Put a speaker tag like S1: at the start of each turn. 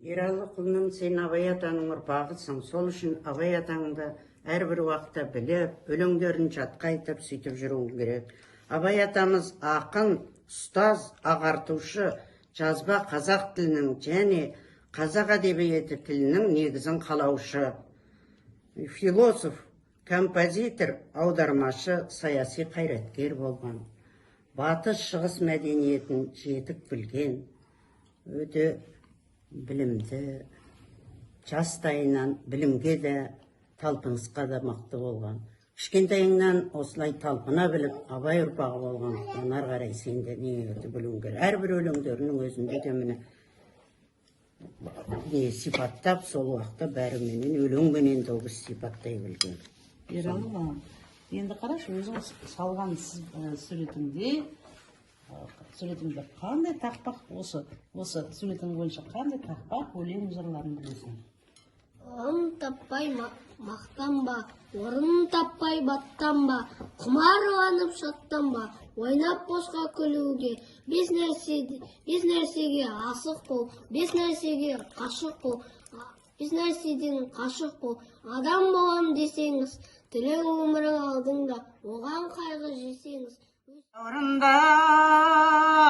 S1: Ералы құлыным, сен Абай атаның ұрпағысың. Сол үшін Абай атаңды әрбір уақытта біліп, өлеңдерін жатқа айтып, сөйтіп жүруің керек. Абай атамыз ақын, ұстаз, ағартушы, жазба қазақ тілінің және қазақ әдебиеті тілінің негізін қалаушы, философ, композитор, аудармашы, саяси қайраткер болған. Батыс, шығыс мәдениетін жетік білген, өте білімді, жастайынан білімге де, талпынысқа да мықты болған. Кішкентайыңнан осылай талпына біліп, Абай ұрпағы болғандықтан, ары қарай сен де нелерді білуің керек. Әрбір өлеңдерінің өзінде де, міне, не сипаттап, сол уақытта бәріменен, өлеңменен де ол кісі сипаттай білген.
S2: Ералы балам, енді қарашы, өзің салған суретіңде қандай тақпақ, осы суретің бойынша қандай тақпақ, өлең, жырларын білесің?
S3: Орын таппай мақтанба, орын таппай баттанба, құмарланып шаттанба, ойнап босқа күлуге. Бес нәрсе, бес нәрсеге асық бол, бес нәрсеге қашық бол, бес нәрседен қашық бол. Адам болам десеңіз, тілең өмірің алдыңда, оған қайғы жесеңіз.
S1: Орында.